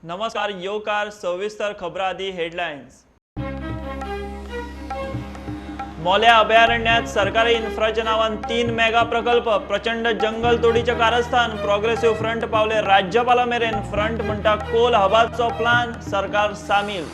नमस्कार, येवकार सविस्तर खबरां आदी हेडलायन्स। मोल्या अभयारण्यात सरकारी इन्फ्राच्या नावान 3 मेगा प्रकल्प, प्रचंड जंगल तोडीचे कारस्थान। प्रोग्रेसिव्ह फ्रंट पावले राज्यपाला मेरेन, फ्रंट म्हणटा कोल हबाचो प्लान सरकार सामील।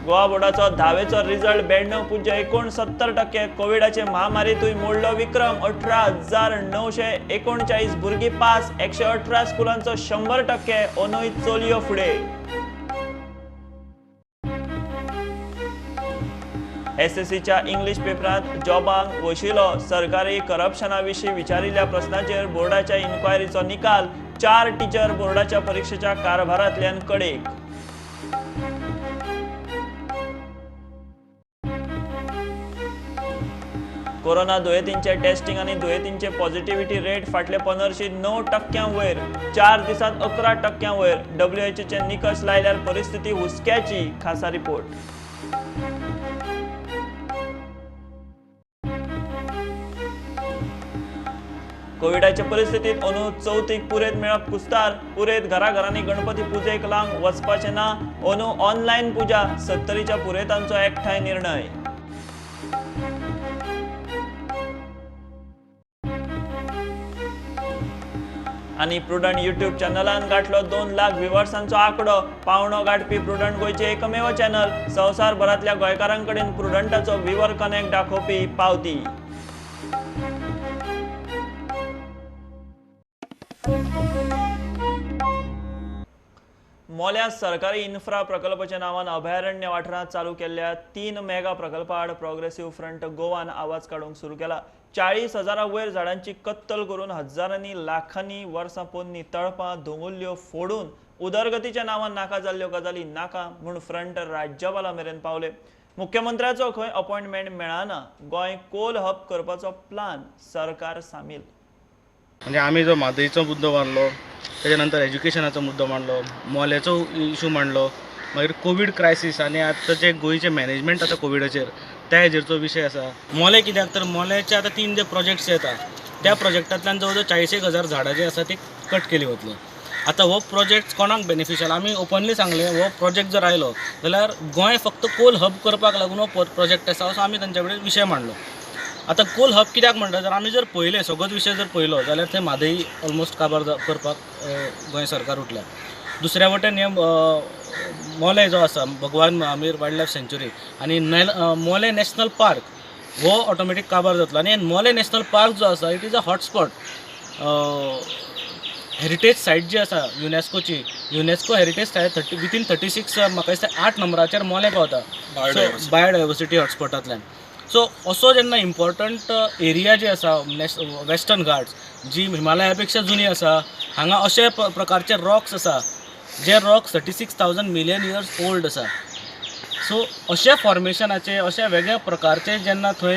गोवा बोर्डाचो धावेचो रिजल्ट 92.69%। कोविडाचे महामारीतूय मोडलो विक्रम, 18,939 भुरगीं पास, 118 स्कुलांचो 100%। ओनूय चलयो फुडें। एसएससीच्या इंग्लीश पेपरांत जॉबांक वशिलो, सरकारी करप्शना विशीं विचारिल्ल्या प्रस्नाचेर बोर्डाच्या इन्क्वायरीचो निकाल, 4 टिचर बोर्डाच्या परिक्षेच्या कारभारांतल्यान कडेक। कोरोना दुयेंतींचे टेस्टिंग आनी दुयेंतींचे पॉझिटिव्हिटी रेट फाटले 15 9% वयर, 4 दिसांत 11% वयर। डब्ल्यूएचओचे निकष लायल्यार परिस्थिती हुस्क्याची, खासा रिपोर्ट। कोविडाचे परिस्थितीत अंदू चवथीक पुरेत मेळप कुस्तार, पुरेत घराघरांनी गणपती पुजेक लावंक वचपाचें ना, अंदू ऑनलायन पुजा, 70च्या पुरेतांचो एकठांय निर्णय। आनी प्रुडंट यूट्यूब चॅनलान गाठलो 2 लाख व्ह्युवर्सांचो आंकडो। पावणो गाठपी प्रुडंट गोंयचें एकमेव चॅनल, संवसारभरांतल्या गोंयकारांकडेन प्रुडंटाचो व्ह्युवर कनेक्ट दाखोवपी पावती। मोल्या सरकारी इन्फ्रा प्रकल्पाच्या नावान अभयारण्य वाठारांत चालू केल्ल्या 3 मेगा प्रकल्पा आड प्रोग्रेसिव्ह फ्रंट गोवान आवाज काडूंक सुरू केला। 40,000 वयर झाडांची कत्तल करून हजारांनी लाखांनी वर्सां पोन्नी तळपां दोंगुल्ल्यो फोडून उदरगतीच्या नावान नाका जाल्ल्यो गजाली नाका म्हूण फ्रंट राज्यपाला मेरेन पावले। मुख्यमंत्र्याचो खंय अपॉयंटमेंट मेळना, गोंय कोल हब करपाचो प्लान सरकार सामील। म्हणजे आमी जो म्हादयचो मुद्दो मांडलो, तेच्या नंतर एज्युकेशनाचो मुद्दो मांडलो, मोल्याचो इशू मांडलो, मागीर कोवीड क्रायसीस आनी आतां जे गोंयचें मॅनेजमेंट आतां कोविडाचेर त्या हेजेरचो विशय आसा। मोले कित्याक तर मोल्याचे आतां 3 जे प्रोजेक्ट्स येता त्या प्रोजेक्टांतल्यान जवळ जवळ 40,000 झाडां जी आसा ती कट केली वतली। आतां हो प्रोजेक्ट कोणाक बेनिफिशियल, आमी ओपनली सांगलें हो प्रोजेक्ट जर आयलो जाल्यार गोंय फक्त कोल हब करपाक लागून हो प्रोजेक्ट आसा असो आमी तांच्या कडेन विशय मांडलो। आतां कोल हब कित्याक म्हणटा, जर आमी जर पळयलें सगळोच विशय जर पळयलो जाल्यार थंय म्हादय ऑलमोस्ट काबार करपाक गोंय सरकार उठल्या। दुसऱ्या वटेन हे मोले जो आसा भगवान महावीर वायल्ड लायफ सँच्युरी आनी मोले नॅशनल पार्क हो ऑटोमॅटीक काबार जातलो। आनी मोले नॅशनल पार्क जो आसा it is a hotspot, heritage site जी आसा युनेस्कोची, युनेस्को हेरिटेज सायट विथीन 36 म्हाका दिसता 8 नंबराचेर मोले पावता बायोडायवर्सिटी हॉटस्पॉटांतल्यान। सो असो जेन्ना इम्पॉर्टंट एरिया जी आसा वेस्टर्न घाट्स जी हिमालया पेक्षा जुनी आसा, हांगा अशे प्रकारचे रॉक्स आसा जे रॉक्स 36,000 मिलियन इयर्स ओल्ड आसा। सो अशे फॉर्मेशनाचे अशे वेगळ्या प्रकारचे जेन्ना थंय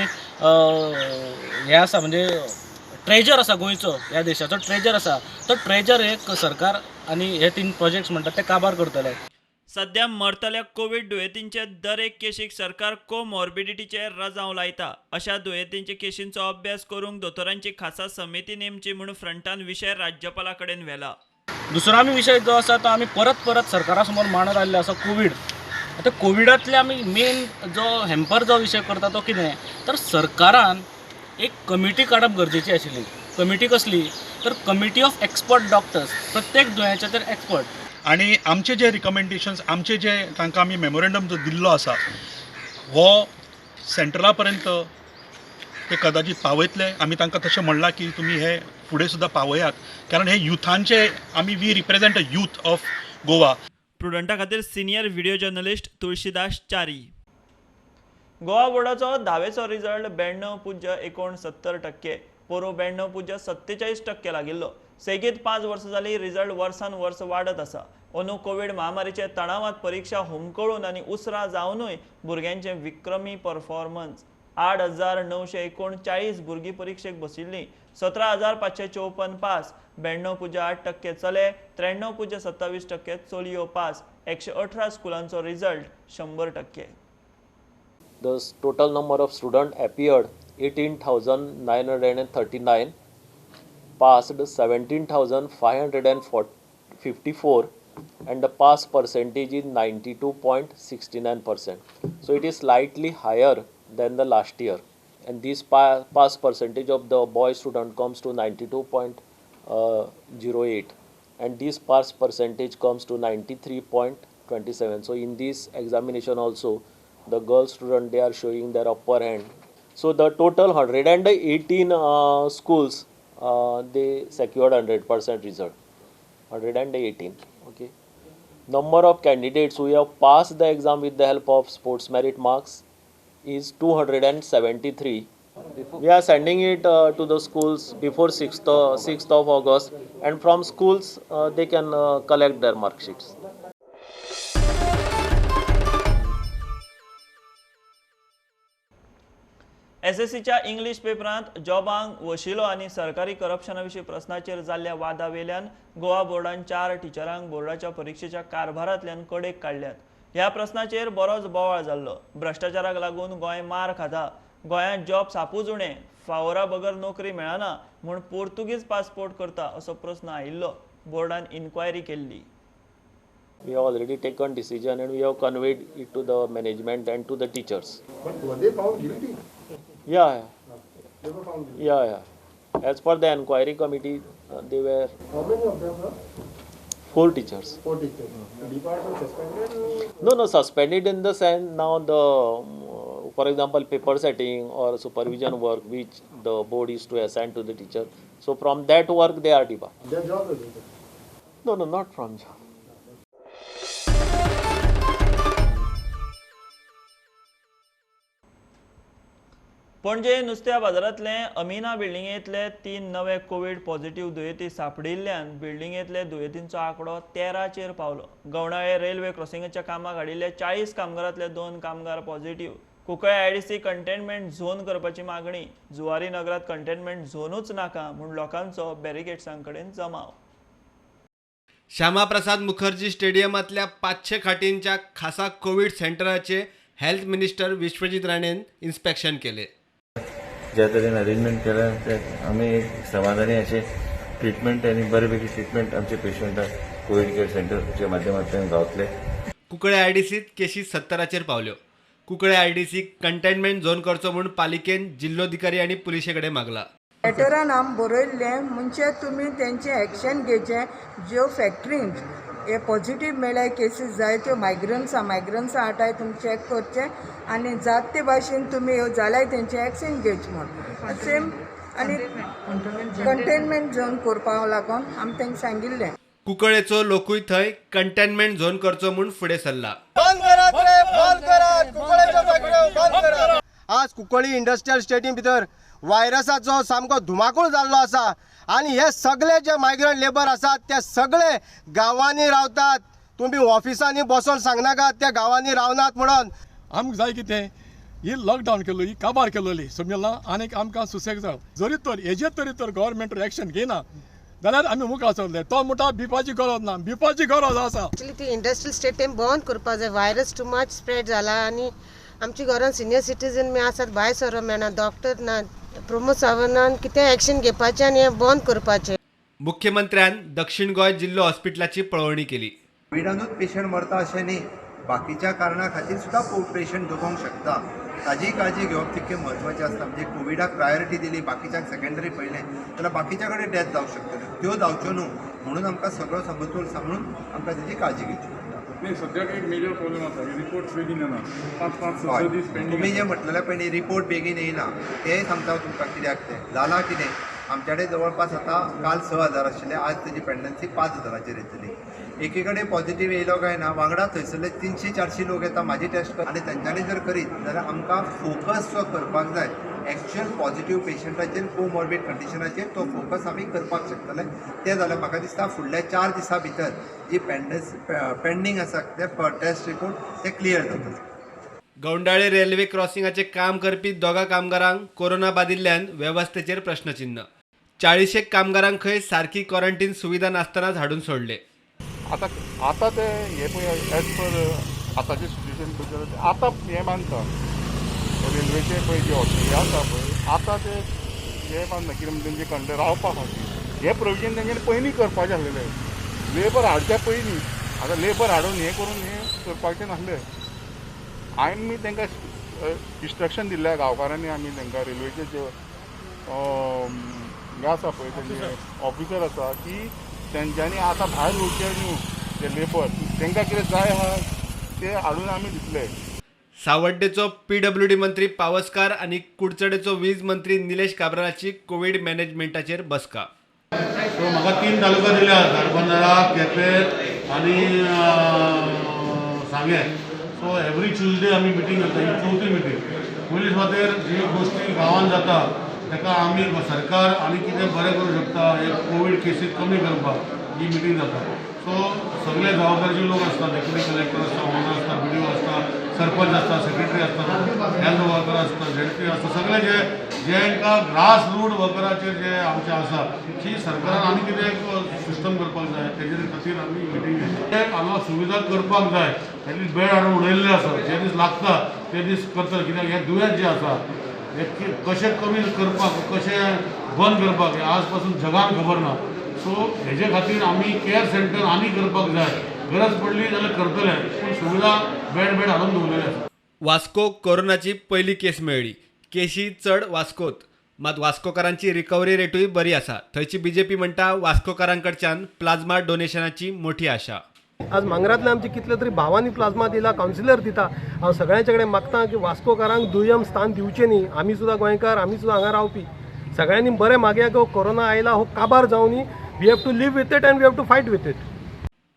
हें आसा म्हणजे ट्रेजर आसा गोंयचो, ह्या देशाचो ट्रेजर आसा, तो ट्रेजर एक सरकार आनी हे 3 प्रोजेक्ट्स म्हणटात ते काबार करतले। सध्या मरतल्या कोवीड दुयेंतींचे दर एक केशीक सरकार कोमॉर्बिडिटीचे रजांव लायता। अशा दुयेंतींचे केशींचो अभ्यास करूंक दोतोरांची खासा समिती नेमची म्हूण फ्रंटान विशय राज्यपाला कडेन व्हेला। दुसरो आमी विशय जो आसा तो आमी परत परत सरकारा समोर मांडत आयिल्लो आसा कोवीड। आतां कोविडांतले आमी मेन जो हॅम्पर जो विशय करता तो कितें तर सरकारान एक कमिटी काडप गरजेची आशिल्ली। कमिटी कसली तर कमिटी ऑफ एक्सपर्ट डॉक्टर्स, प्रत्येक दुयेंचे तर एक्सपर्ट। आनी आमचे जे रिकमेंडेशन्स, आमचे जे तांकां आमी मेमोरेंडम जो दिल्लो आसा हो सेंट्रला पर्यंत ते कदाचित पावयतले। आमी तांकां तशें म्हणलां की तुमी हे फुडें सुद्दां पावयात, कारण हे युथांचे आमी we represent a youth of Goa. प्रुडंटा खातीर senior video journalist Tulsidas Chari. Goa बोर्डाचो धावेचो रिजल्ट 92.69%, पोरूं 92.47% लागिल्लो। सेगीत 5 वर्सां जाली रिजल्ट वर्सान वर्स वाडत आसा। अंदू कोवीड महामारीचे तणावात परीक्षा हुमकळून आनी उसरां जावनूय भुरग्यांचे विक्रमी परफॉर्मन्स। 8,939 भुरगीं परिक्षेक बशिल्लीं, 17,554 पास, 92.8% चले, 93.27% चलयो pass, 118 स्कुलांचो result 100%। The total number of students appeared 18,939 Passed 17,554 and the pass percentage is 92.69%. So it is slightly higher than the last year, and this pass percentage of the boy student comes to 92.08 and this pass percentage comes to 93.27. So in this examination also the girl student, they are showing their upper hand. So the total 118 schools, they secured 100% result, 118. Okay. Number of candidates who have passed the exam with the help of sports merit marks is 273. We are sending it to the schools before 6th of August, and from schools they can collect their mark sheets. एसएससीच्या English पेपरांत जॉबांक वशिलो आनी सरकारी करप्शना विशीं प्रस्नाचेर जाल्ल्या वादावेल्यान गोवा बोर्डान 4 टिचरांक बोर्डाच्या परिक्षेच्या कारभारांतल्यान कडेक काडल्यात. ह्या प्रस्नाचेर बरोच बोवाळ जाल्लो. भ्रश्टाचाराक लागून गोंय मार खाता, गोंयांत जॉब सापूच उणें, फावोरा बगर नोकरी मेळना म्हूण पोर्तुगीज पासपोर्ट करता असो प्रस्न आयिल्लो. बोर्डान इन्क्वायरी केल्ली. We have already taken decision and we have conveyed it to the management and to the teachers. But were they found guilty? Yeah, yeah. They were found guilty. Yeah, yeah. As per the inquiry committee, they were. How many of them were? 4 teachers. 4 teachers. The department suspended? No, no, suspended in the sense now the, for example, paper setting or supervision work which the board is to assign to the teacher. So from that work they are debarred. Their job is it? No, no, not from job. Panaji नुस्त्या बाजारांतले अमिना बिल्डिंगेंतले 3 नवे Covid positive दुयेंती सांपडिल्ल्यान बिल्डिंगेंतले दुयेंतींचो आंकडो 13चेर पावलो. गवणाळे railway क्रॉसिंगाच्या कामाक हाडिल्ले 40 कामगारांतले 2 कामगार positive. Cuncolim IDC containment zone करपाची मागणी. जुवारी नगरांत कंटेनमेंट झोनूच नाका म्हूण लोकांचो बॅरिकेड्सां कडेन जमाव. श्यामाप्रसाद मुखर्जी स्टेडियमांतल्या 500 खाटींच्या खासा कोवीड सेंटराचे हेल्थ मिनिस्टर विश्वजीत राणेन इन्स्पेक्शन केले. ज्या तरेन अरेंजमेंट केला ते आमी एक समाधानी अशें ट्रिटमेंट आनी बरे पैकी ट्रिटमेंट आमचे पेशंटाक कोवीड केअर सेंटरच्या माध्यमांतल्यान गावतले. कुंकळे आयडीसीत केशी 70चेर पावल्यो. कुंकळे आयडीसी कंटेनमेंट झोन करचो म्हूण पालिकेन जिल्लोधिकारी आनी पुलिशे कडेन मागला. लेटरान आम बरयल्लें म्हणजे तुमी तेंचें एक्शन घेवचें. ज्यो फॅक्टरींत हे पॉझिटीव मेळ्ळे केसीस जाय त्यो मायग्रंट्सां आटाय तुमी चॅक करचें आनी जात ते भाशेन तुमी ह्यो जाल्यार तेंचें एक्शन घेवचें म्हूण सेम आनी कंटेनमेंट झोन करपाक लागून आमी तांकां सांगिल्लें. कुंकळेचो लोकूय थंय कंटेनमेंट झोन करचो म्हूण फुडें सरला. बंद करात रे, बंद करात, कुंकळेच्यो फॅक्टऱ्यो बंद करात. आज कुंकळी इंडस्ट्रियल स्टेटी भितर व्हायरसाचो सामको धुमाकूळ जाल्लो आसा आनी हे सगळे जे मायग्रंट लेबर आसात ते सगळे गांवांनी रावतात. तुमी ऑफिसांनी बसोन सांगनाकात त्या गांवांनी रावनात म्हणून. आमकां जाय कितें ही लॉकडावन केल्ली, ही काबार केल्ली समजला आनीक आमकां सुसेग जाय. जरी तर हेजेर तरी तर गव्हर्मेंट एक्शन घेयना जाल्यार आमी मुखार सरले. तो म्हणटा भिवपाची गरज ना, भिवपाची गरज आसा. एक्चुली ती इंडस्ट्रियल स्टेट बंद करपाक जाय. व्हायरस टू मच स्प्रेड जाला आनी आमच्या घरान सिनियर सिटीजन बी आसात, भायर सरोंक मेळना, डॉक्टर ना. प्रमोद सावंतान कितें एक्शन घेवपाचें आनी हें बंद करपाचें. मुख्यमंत्र्यान दक्षिण गोंय जिल्लो हॉस्पिटलाची पळोवणी केली. कोविडानूच पेशंट मरता अशें न्ही, बाकीच्या कारणा खातीर सुद्दां पेशंट जगोंक शकता. ताजी काळजी घेवप तितकें म्हत्वाचें आसता. म्हणजे कोविडाक प्रायोरिटी दिली, बाकीच्यांक सेकेंडरी पळयलें जाल्यार बाकीच्या कडेन डेथ जावंक शकतल्यो, त्यो जावच्यो न्हू म्हणून आमकां सगळो समतोल सांबाळून आमकां तेजी काळजी घेवची पडटा. नाही, सद्याक एक मेजर प्रॉब्लेम आसा, रिपोर्ट्स बेगीन येना, 5-5, 6 दीस पेंडींग. तुमी जें म्हटलेलें पळय रिपोर्ट बेगीन येयना तेंय सांगता तुमकां कित्याक तें जालां कितें. आमच्या कडेन जवळपास आतां काल 6,000 आशिल्ले, आज तेजी पेंडन्सी 5,000चेर येतली. एकी कडेन पॉझिटीव येयलो काय ना वांगडा थंयसरले 300-400 लोक येता म्हाजी टेस्ट कर आनी तेंच्यांनी जर करीत जाल्यार आमकां फोकस जो करपाक जाय एक्च्युअल पॉझिटीव पेशंटाचेर, कोमॉर्बीड कंडिशनाचेर तो फोकस आमी करपाक शकतले. तें जाल्यार म्हाका दिसता फुडल्या 4 दिसां भितर जी पेंडींग आसा ते टेस्ट रिपोर्ट ते क्लियर जातले. गौंडाळे रेल्वे क्रॉसिंगाचे काम करपी 2 कामगारांक कोरोना बादिल्ल्यान वेवस्थेचेर प्रश्नचिन्ह. 40 कामगारांक खंय सारकी क्वॉरंटीन सुविधा नासतनाच हाडून सोडले. आतां आतां ते हे पळय एज पर आतांचे सिच्युएशन पळय आतां हें बांदता रेल्वेचे पळय जे हॉटेल आसा पळय आतां ते हें बांदता कितें म्हणजे तेंचे कंडे रावपा खातीर. हें प्रोविजन तेंच्यांनी पयलीं करपाचें आसलेलें, लेबर हाडच्या पयलीं. आतां लेबर हाडून हें करून हें करपाचें नासलें. आमी तांकां इन्स्ट्रक्शन दिल्ल्या गांवकारांनी, आमी तांकां रेल्वेचे जे हे आसा पळय तेंचे ऑफिसर आसा की तेंच्यांनी आतां भायर वचचें न्हू, ते लेबर तांकां कितें जाय आहा ते हाडून आमी दितले. सावड्डेचो पीडब्ल्यूडी मंत्री पावसकार आनी कुडचडेचो वीज मंत्री निलेश काब्रालाची कोवीड मॅनेजमेंटाचेर बसका. सो म्हाका 3 तालुका दिल्या, धारबांदोडा, केपें आनी सांगें. सो एवरी ट्युजडे आमी मिटींग करता, ही चवथी मिटींग. पयली सुवातेर जी गोश्टी गांवांत जाता ताका आमी सरकार आनी कितें बरें करूं शकता हे कोवीड केसीस कमी करपाक ही मिटींग जाता. सो सगळे जबाबदारीचे लोक आसता, डेप्युटी कलेक्टर आसता, ओनर आसता, बी.डी.ओ आसता, सरपंच आसता, सेक्रेटरी आसता, हेल्थ वर्कर आसता, झेडपी आसता, सगळे जे जेंकां ग्रास रूट वर्कराचेर जे आमचे आसा की सरकारान आनी कितें सिस्टम करपाक जाय तेजे खातीर आमी मिटींग घेतली. हांगा सुविधा करपाक जाय, एटलीस्ट बेड हाडून उडयल्ले आसा, जे दीस लागता ते दीस करता. कित्याक हें दुयेंस जें आसा हें कशें कमी करपाक, कशें बंद करपाक हें आज पासून जगान खबर ना. सो हेजे खातीर आमी केअर सेंटर आनी करपाक जाय, गरज पडली जाल्यार करतले, पूण सुविधा बेड बेड हाडून दवरलेले आसा. वास्को कोरोनाची पयली केस मेळ्ळी, केशी चड वास्कोत, मात वास्कोकारांची रिकव्हरी रेटूय बरी आसा. थंयची बीजेपी म्हणटा वास्कोकारांकडच्यान प्लाझ्मा डोनेशनाची मोठी आशा. आज मांगरांतल्या आमचे कितले तरी भावांनी प्लाझ्मा दिला, कावन्सिलर दिता. हांव सगळ्यांचे कडेन मागता की वास्कोकारांक दुय्यम स्थान दिवचें न्ही. आमी सुद्दां गोंयकार, आमी सुद्दां हांगा रावपी, सगळ्यांनी बरें मागया की हो कोरोना आयला हो काबार जावनी. We have to live with it and we have to fight with it.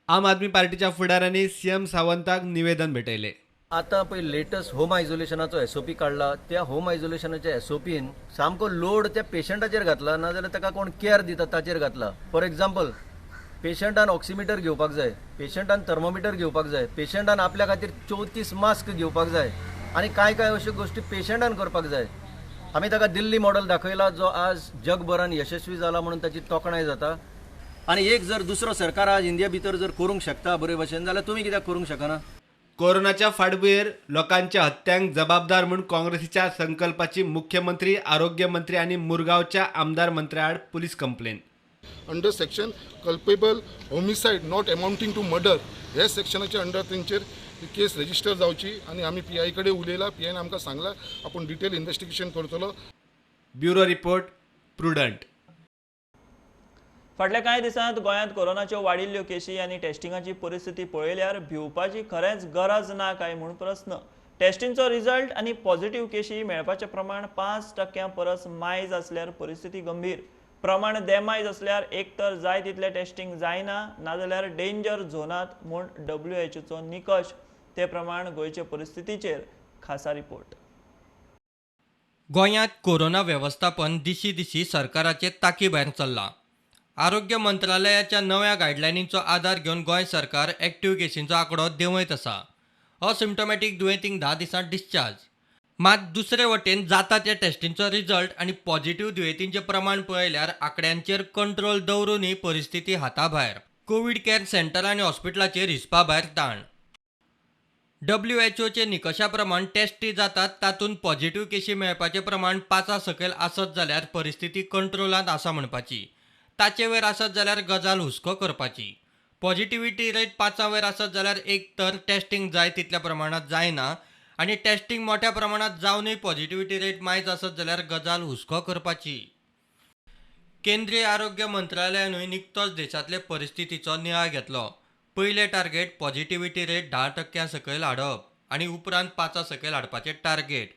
आम आदमी पार्टीच्या फुडाऱ्यांनी सीएम सावंताक निवेदन भेटयले. आतां पळय लेटस्ट होम आयसोलेशनाचो एसओपी काडला, त्या होम आयसोलेशनाच्या एसओपीन सामको लोड त्या पेशंटाचेर घातला, नाजाल्यार ताका कोण केअर दिता ताचेर घातला. फॉर एग्जाम्पल, पेशंटान ऑक्सिमिटर घेवपाक जाय, पेशंटान थर्मोमिटर घेवपाक जाय, पेशंटान आपल्या खातीर 34 मास्क घेवपाक जाय आनी कांय कांय अश्यो गोश्टी पेशंटान करपाक जाय. आमी ताका दिल्ली मॉडल दाखयला जो आज जगभरान यशस्वी जाला म्हणून ताची तोखणाय जाता. आनी एक जर दुसरो सरकार आज इंडिया भितर जर करूंक शकता बरे भशेन जाल्यार तुमी कित्याक करूंक शकना? कोरोनाच्या फाटभुंयेर लोकांच्या हत्यांक जबाबदार म्हूण काँग्रेसीच्या संकल्पाची मुख्यमंत्री, आरोग्य मंत्री आनी मुरगांवच्या आमदार मंत्र्याआड police complaint. Under section culpable homicide not amounting to murder ह्या सेक्शनाच्या अंडर तेंचेर केस रजिस्टर जावची आनी आमी पी I कडेन उलयला, पी.आयन आमकां सांगला आपूण डिटेल इन्वेस्टिगेशन करतलो. Bureau report, Prudent. फाटल्या कांय दिसांत गोंयांत कोरोनाच्यो वाडिल्ल्यो केशी आनी टेस्टिंगाची परिस्थिती पळयल्यार भिवपाची खरेंच गरज ना काय म्हूण प्रस्न. टेस्टिंगचो रिजल्ट आनी पॉझिटिव्ह केशी मेळपाचें प्रमाण 5% परस मायज आसल्यार परिस्थिती गंभीर. प्रमाण देमायज आसल्यार एक तर जाय तितलें टेस्टिंग जायना, नाजाल्यार डेंजर झोनांत म्हूण डब्ल्यूएचओचो निकश. ते प्रमाण गोंयचे परिस्थितीचेर खासा रिपोर्ट. गोंयांत कोरोना वेवस्थापन दिशी दिशी सरकाराचे ताकी भायर चल्लां. आरोग्य मंत्रालयाच्या नव्या गायडलायनींचो आदार घेवन गोंय सरकार एक्टिव्ह केसींचो आंकडो देंवयत आसा. असिम्टोमॅटीक दुयेंतींक 10 दिसांत डिस्चार्ज. मात दुसरे वटेन जाता त्या टेस्टींचो रिजल्ट आनी पॉझिटिव्ह दुयेंतींचें प्रमाण पळयल्यार आंकड्यांचेर कंट्रोल दवरूनय परिस्थिती हाता भायर. कोवीड केअर सेंटर आनी हॉस्पिटलाचेर हिसपा भायर ताण. डब्ल्यूएचओचे निकशा प्रमाण टेस्टी जातात तातूंत पॉझिटिव्ह केशी मेळपाचें प्रमाण 5 सकयल आसत जाल्यार परिस्थिती कंट्रोलांत आसा म्हणपाची, ताचे वयर आसत जाल्यार गजाल हुस्को करपाची. पॉझिटिव्हिटी रेट 5 वयर आसत जाल्यार एक तर टेस्टिंग जाय तितल्या प्रमाणांत जायना आनी टेस्टिंग मोठ्या प्रमाणांत जावनूय पॉझिटिव्हिटी रेट मायज आसत जाल्यार गजाल हुस्को करपाची. केंद्रीय आरोग्य मंत्रालयानूय निकतोच देशांतले परिस्थितीचो नियाळ घेतलो. पयलें टार्गेट पॉझिटिव्हिटी रेट 10% सकयल हाडप आनी उपरांत 5 सकयल हाडपाचें टार्गेट.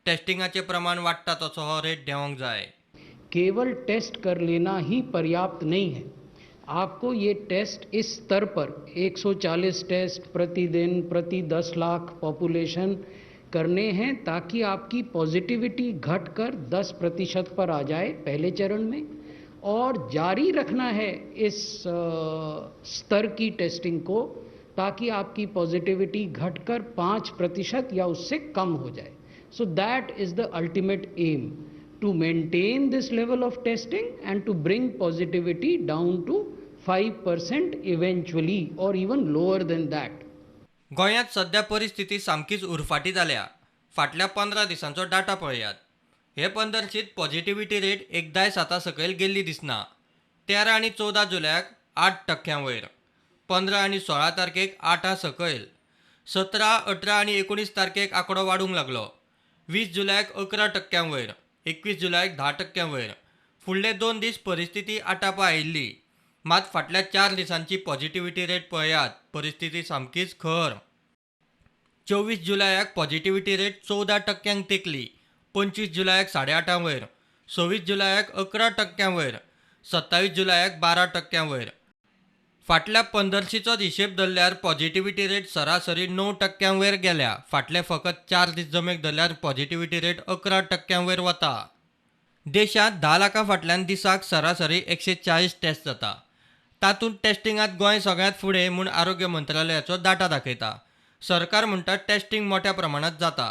टेस्टिंगाचें प्रमाण वाडटा तसो हो रेट देंवोंक जाय. केवल टेस्ट कर लेना ही पर्याप्त नहीं है. आपको ये टेस्ट इस स्तर पर 140 टेस्ट प्रतिदिन प्रति 10 लाख पॉपुलेशन करने हैं ताकि आपकी पॉजिटिविटी घटकर 10% पर आ जाए पहले चरण में, और जारी रखना है इस स्तर की टेस्टिंग को ताकि आपकी पॉजिटिविटी घटकर 5% या उससे कम हो जाए. So that is the ultimate aim, to maintain this level of testing and to bring positivity down to 5% eventually or even lower than that. गोंयांत सध्या परिस्थिती सामकीच उरफाटी जाल्या. फाटल्या 15 दिसांचो डाटा पळयात. हे पंदरशीत पॉझिटिव्हिटी रेट एकदाय 7 सकयल गेल्ली दिसना. 13 आनी 14 जुलयाक 8% वयर, 15 आनी 16 तारखेक 8 सकयल, 17, 18 आनी 19 तारखेक आंकडो वाडूंक लागलो. 20 जुलयाक 11% वयर, 21 जुलयाक 10% वयर. फुडले 2 दीस परिस्थिती आटापा आयिल्ली. मात फाटल्या 4 दिसांची पॉझिटिव्हिटी रेट पळयात, परिस्थिती सामकीच खर. 24 जुलयाक पॉझिटिव्हिटी रेट 14% तेंकली, 25 जुलयाक 8.5 वयर, 26 जुलयाक 11% वयर, 27 जुलयाक 12% वयर. फाटल्या 15शीचोच हिशेब धरल्यार पॉझिटिव्हिटी रेट सरासरी 9% वयर गेल्या. फाटले फकत 4 दीस जमेक धरल्यार पॉझिटिव्हिटी रेट 11% वयर वता. देशांत 10 लाखां फाटल्यान दिसाक सरासरी 140 टेस्ट जाता. तातूंत टेस्टिंगांत गोंय सगळ्यांत फुडें म्हूण आरोग्य मंत्रालयाचो डाटा दाखयता. सरकार म्हणटा टेस्टिंग मोठ्या प्रमाणांत जाता.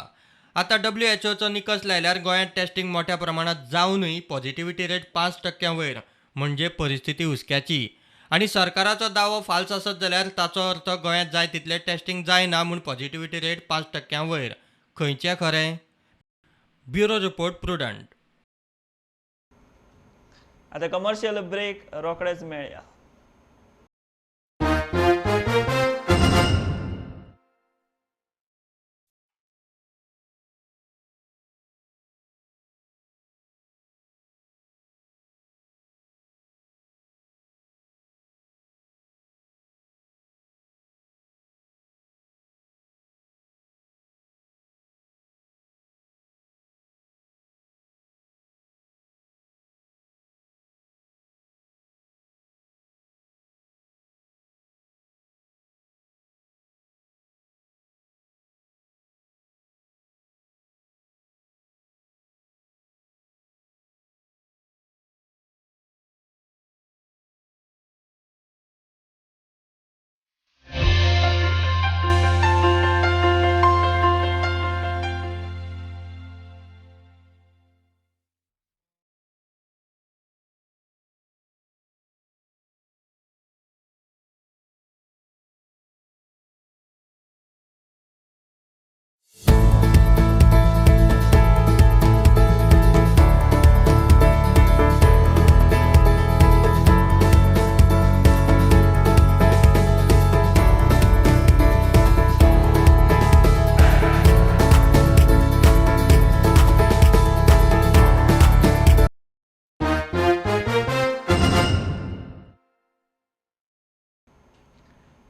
आतां WHOचो निकश लायल्यार गोंयांत टेस्टिंग मोठ्या प्रमाणांत जावनूय पॉझिटिव्हिटी रेट 5% वयर, म्हणजे परिस्थिती हुस्क्याची. आनी सरकाराचो दावो फाल्स आसत जाल्यार ताचो अर्थ गोंयांत जाय तितलें टेस्टिंग जायना म्हूण पॉझिटिव्हिटी रेट 5% वयर. खंयचें खरें? Bureau report, Prudent. आतां कमर्शियल ब्रेक, रोखडेच मेळया.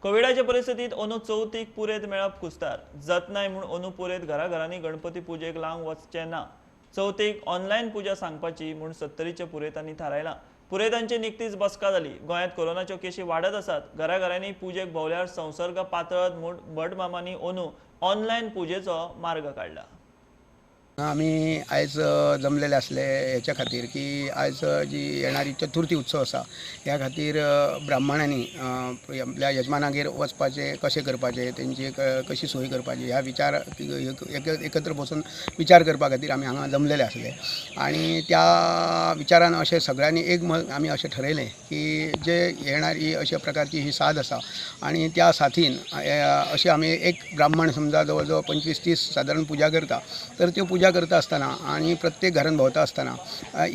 कोविडाच्या परिस्थितीत अंदू चवथीक पुरेत मेळप कुस्तार. जतनाय म्हूण अंदू पुरेत घराघरांनी गणपती पुजेक लावंक वचचे ना. चवथीक ऑनलायन पुजा सांगपाची म्हूण सत्तरीच्या पुरेतांनी थारायलां. पुरेतांची निकतीच बसका जाली. गोंयांत कोरोनाच्यो केशी वाडत आसात. घराघरांनी पुजेक भोंवल्यार संसर्ग पातळत म्हूण भटमामांनी अंदू ऑनलायन पुजेचो मार्ग काडला. आमी आयज जमलेले आसले हेच्या खातीर की आयज जी येणारी चतुर्थी उत्सव आसा ह्या खातीर ब्राह्मणांनी आपल्या यजमानागेर वचपाचें कशें करपाचें, तेंची कशी सोय करपाची ह्या विचार एकत्र बसून विचार करपा खातीर आमी हांगा जमलेले आसले. आनी त्या विचारान अशें सगळ्यांनी एक मत आमी अशें ठरयलें की जे येणारी अशा प्रकारची ही साथ आसा आनी त्या साथीन अशें आमी एक ब्राह्मण समजा जवळ जवळ 25-30 सादारण पुजा करता तर त्यो पुजा करता आसतना आनी प्रत्येक घरान भोंवता आसतना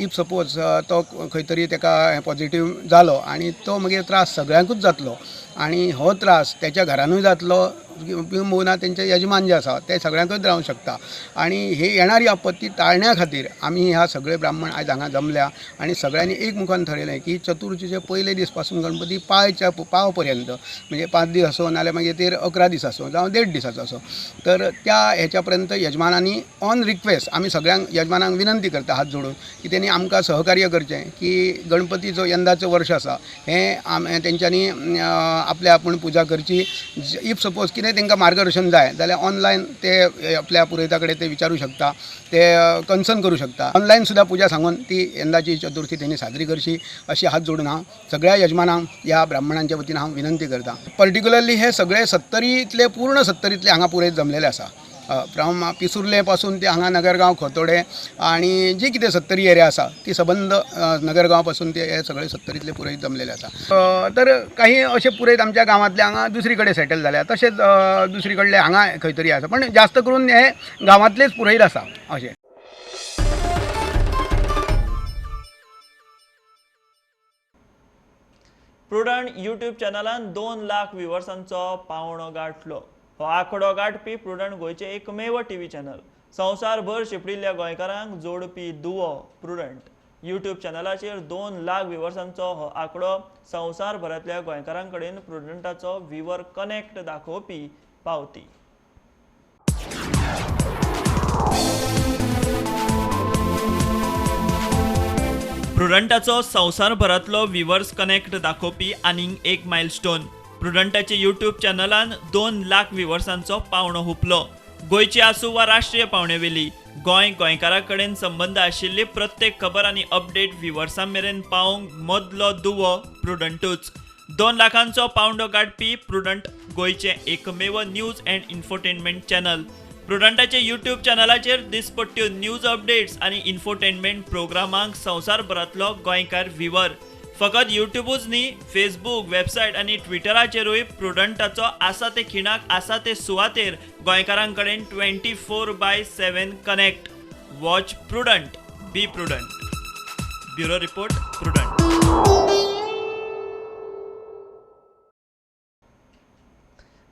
if suppose तो खंय तरी ताका पॉझिटीव जालो आनी तो मागीर त्रास सगळ्यांकूच जातलो आनी हो त्रास त्याच्या घरानूय जातलो किंवा तेंचे यजमान जे आसा ते सगळ्यांकूच रावंक शकता. आनी ही येणारी आपत्ती टाळण्या खातीर आमी ह्या सगळे ब्राह्मण आयज हांगा जमल्या आनी सगळ्यांनी एक मुखान ठरयलें की चतुर्थीचे पयले दीस पासून गणपती पांयच्या पाव पर्यंत म्हणजे 5 दीस आसूं नाल्यार मागीर ते 11 दीस आसूं जावं 1.5 दिसाचो आसूं तर त्या हेच्या पर्यंत यजमानांनी ऑन रिक्वेस्ट आमी सगळ्यांक यजमानांक विनंती करता हात जोडून की तेणी आमकां सहकार्य करचें की गणपती जो यंदाचो वर्ष आसा हें तेंच्यांनी आपल्या आपूण पुजा करची. If suppose कितें तांकां मार्गदर्शन जाय जाल्यार ऑनलायन ते आपल्या पुरोहिता कडेन ते विचारू शकता, ते कन्सर्न करूं शकता. ऑनलायन सुद्दां पुजा सांगून ती यंदाची चतुर्थी तेणी साजरी करची अशी हात जोडून हांव सगळ्या यजमानांक ह्या ब्राह्मणांच्या वतीन हांव विनंती करता. पर्टिक्युलरली हे सगळे सत्तरींतले पूर्ण सत्तरींतले हांगा पुरोयत जमलेले आसा. फ्रॉम पिसुर्ले पासून ते हांगा नगरगांव, खोतोडे आनी जी कितें सत्तरी एरिया आसा ती सबंद नगरगांव पासून ते हे सगळे सत्तरींतले पुरोयत जमलेले आसा. तर काही अशे पुरोयत आमच्या गांवांतले हांगा दुसरी कडेन सेटल जाल्या, तशेंच दुसरी कडले हांगा खंय तरी आसा, पण जास्त करून हे गांवांतलेच पुरोयत आसा अशें. प्रुडंट यूट्यूब चॅनलान 2 लाख व्ह्युवर्सांचो पावणो गांठलो. हो आंकडो गांठपी प्रुडंट गोंयचें एकमेव टीव्ही चॅनल. संवसारभर शिंपडिल्ल्या गोंयकारांक जोडपी दुवो प्रुडंट. यूट्यूब चॅनलाचेर 2 लाख व्ह्युवर्सांचो हो आंकडो संवसारभरांतल्या गोंयकारां कडेन प्रुडंटाचो व्ह्युवर कनेक्ट दाखोवपी पावती. प्रुडंटाचो संवसारभरांतलो व्ह्युवर्स कनेक्ट दाखोवपी आनीक एक मायलस्टोन. प्रुडंटाचे यूट्यूब चॅनलान 2 लाख व्ह्युवर्सांचो पावणो हुपलो. गोंयची आसूं वा राष्ट्रीय पावणेवेली, गोंय गोंयकारां कडेन संबंद आशिल्ली प्रत्येक खबर आनी अपडेट व्ह्युवर्सां मेरेन पावोवंक मदलो दुवो प्रुडंटूच. 2 लाखांचो पावंडो गांठपी प्रुडंट गोंयचें एकमेव न्यूज अँड इन्फोटेनमेंट चॅनल. प्रुडंटाचे यूट्यूब चॅनलाचेर दिसपट्ट्यो न्यूज अपडेट्स आनी इन्फोटेनमेंट प्रोग्रामांक संवसारभरांतलो गोंयकार व्ह्युवर. फकत यूट्यूबूच न्ही, फेसबूक, वेबसायट आनी ट्विटराचेरूय प्रुडंटाचो आसा ते खिणाक आसा ते सुवातेर गोंयकारां कडेन 24/7 connect. Watch Prudent, be prudent. Bureau report, Prudent.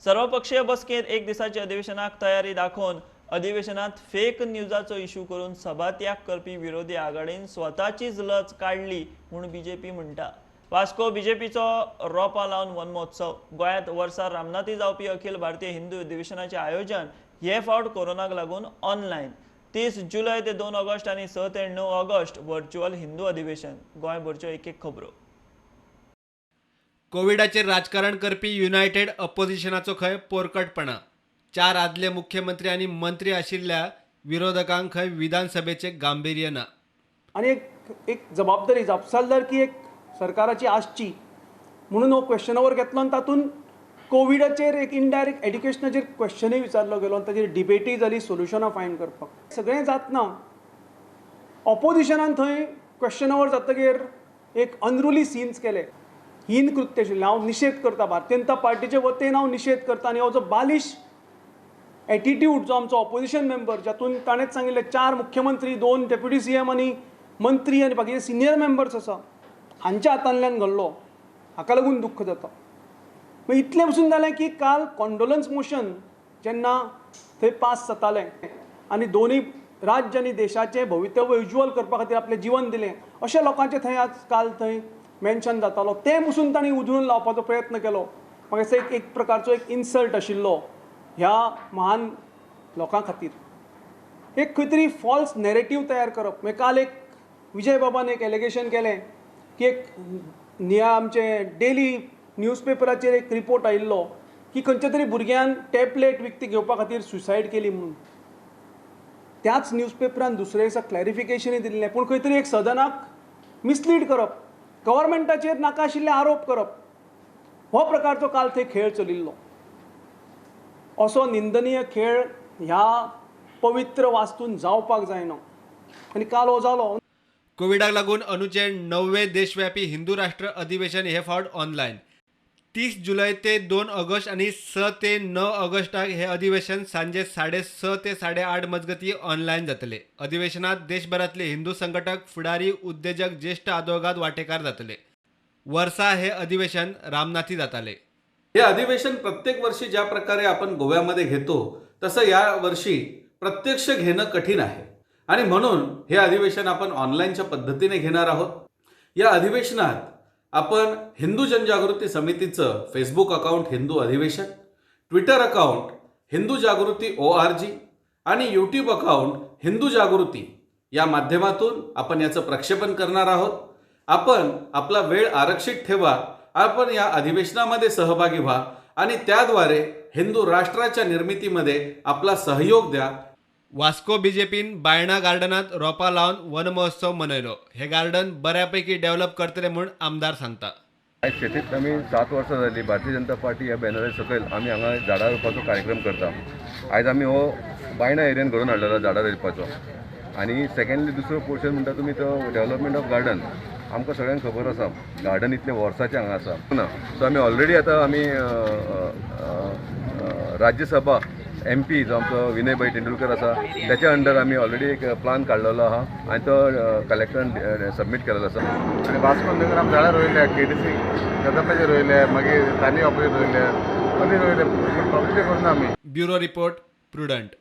सर्वपक्षीय बसकेंत एक दिसाच्या अधिवेशनाक तयारी दाखोवन अधिवेशनात फेक न्यूजाचो इश्यू करून सभात्याग करपी विरोधी आघाडीन स्वताचीच लज काडली म्हूण बीजेपी म्हणटा. वास्को बीजेपीचो रोपा लावन वनमहोत्सव. गोंयांत वर्सा रामनाथी जावपी अखिल भारतीय हिंदू अधिवेशनाचें आयोजन हे फावट कोरोनाक लागून ऑनलायन. 30 जुलय ते 2 ऑगस्ट आनी 6 ते 9 ऑगस्ट व्हर्च्युअल हिंदू अधिवेशन. गोंयभरच्यो एक एक खबरो. कोविडाचेर राजकारण करपी युनायटेड अपोजिशनाचो खंय पोरकटपणा. 4 आदले मुख्यमंत्री आनी मंत्री आशिल्ल्या विरोधकांक खंय विधानसभेचे गांभीर्य ना. आनी एक जबाबदारी, जापसालदारकी एक सरकाराची आसची म्हणून हो क्वेश्चन ओवर घेतलो आनी तातूंत कोविडाचेर एक इनडायरेक्ट एड्युकेशनाचेर क्वेश्चनूय विचारलो गेलो आनी ताचेर डिबेटूय जाली, सोल्युशनां फायंड करपाक. सगळें जातना ऑपोजिशनान थंय क्वेश्चन ओवर जातकीर एक अनरुली सीन्स केले, हीन कृत्य आशिल्लें. हांव निशेध करता, भारतीय जनता पार्टीचे वतीन हांव निशेध करता. आनी हो जो बालिश एटिट्यूड जो आमचो ऑपोजिशन मेंबर, जातून ताणेंच सांगिल्लें 4 मुख्यमंत्री, 2 डेप्युटी सी एम आनी मंत्री आनी बाकीचे सिनियर मेंबर्स आसा, हांच्या हातांतल्यान घडलो, हाका लागून दुख्ख जाता. मागीर इतलें पसून जालें की काल कॉन्डोलन्स मोशन जेन्ना थंय पास जातालें आनी दोनूय राज्य आनी देशाचें भवितव्य उज्ज्वल करपा खातीर आपलें जिवन दिलें अशा लोकांचें थंय आज काल थंय मेन्शन जातालो, तें पसून तांणी उधळून लावपाचो प्रयत्न केलो. म्हाका दिसता एक प्रकारचो एक इन्सल्ट आशिल्लो ह्या महान लोकां खातीर. एक खंय तरी फॉल्स नॅरेटीव तयार करप. मागीर काल एक विजय बाबान एक एलिगेशन केलें की एक निया आमचे डेली न्यूजपेपराचेर एक रिपोर्ट आयिल्लो की खंयच्या तरी भुरग्यान टॅबलेट विकती घेवपा खातीर सुसायड केली म्हणून. त्याच न्यूजपेपरान दुसऱ्या दिसा क्लॅरिफिकेशनूय दिल्लें. पूण खंय तरी एक सदनाक मिसलीड करप, गव्हर्मेंटाचेर नाका आशिल्ले आरोप करप, हो प्रकारचो काल थंय खेळ चलिल्लो. असो निंदनीय खेळ ह्या पवित्र वास्तून जावपाक जायना आनी काल हो जालो. कोविडाक लागून अंदूचे 9वें देशव्यापी हिंदू राष्ट्र अधिवेशन हे फावट ऑनलायन. 30 जुलय ते 2 ऑगस्ट आनी 6 ते 9 ऑगस्टाक हे अधिवेशन सांजे 6:30 ते 8:30 मजगती ऑनलायन जातले. अधिवेशनात देशभरातले हिंदू संघटक, फुडारी, उद्देजक, ज्येष्ठ आदोगाद वाटेकार जातले. वर्सा हे अधिवेशन रामनाथी जाताले. हे अधिवेशन प्रत्येक वर्षी ज्या प्रकारे आपण गोव्यामध्ये घेतो तसं या वर्षी प्रत्यक्ष घेणं कठीण आहे आणि म्हणून हे अधिवेशन आपण ऑनलाईनच्या पद्धतीने घेणार आहोत. या अधिवेशनात आपण हिंदू जनजागृती समितीचं फेसबुक अकाउंट हिंदू अधिवेशन, ट्विटर अकाउंट हिंदू जागृती ORG आणि यूट्यूब अकाउंट हिंदू जागृती या माध्यमातून आपण याचं प्रक्षेपण करणार आहोत. आपण आपला वेळ आरक्षित ठेवा, आपण या अधिवेशनामध्ये सहभागी व्हा आणि त्याद्वारे हिंदू राष्ट्राच्या निर्मितीमध्ये आपला सहयोग द्या. वास्को बीजेपीन बायणा गार्डनात रोपा लावन वनमहोत्सव मनयलो. हे गार्डन बऱ्यापैकी डेव्हलप करतले म्हूण आमदार सांगता. आयज शेतीत आमी 7 वर्सां जाली भारतीय जनता पार्टी ह्या बॅनरा सकयल आमी हांगा झाडां रोवपाचो कार्यक्रम करता. आयज आमी हो बायणा एरियन घडोवन हाडलेलो झाडां रोवपाचो. आनी सेकंडली दुसरो पोर्शन म्हणटा तुमी तो डेव्हलपमेंट ऑफ गार्डन. आमकां सगळ्यांक खबर आसा गार्डन इतलें वर्साचें हांगा आसा ना. सो आमी ऑलरेडी आतां आमी राज्यसभा MP जो आमचो विनय भाई तेंडुलकर आसा त्याच्या अंडर आमी ऑलरेडी एक प्लान काडलेलो आहा आनी तो कलेक्टरान सबमीट केलेलो आसा. आनी वास्कोन देखून आमी झाडां रोयल्या, केडीसी कदंबाचे रोयले, मागीर तानी ऑपरेट रोयले, आनी रोयले, पब्लिसिटी करूना आमी. Bureau report, Prudent.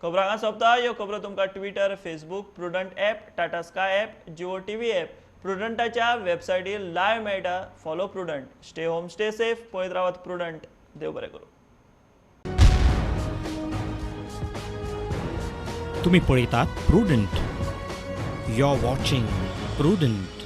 खबरां हांगा सोंपता. ह्यो खबरो तुमकां Twitter, Facebook, Prudent app, Tata Sky app, Jio TV app, प्रुडंटाच्या वेबसायटीर live मेळटा. Follow Prudent. Stay home, stay safe. पळयत रावात प्रुडंट. देव बरें करूं. तुम्ही पळयतात Prudent. You are watching Prudent.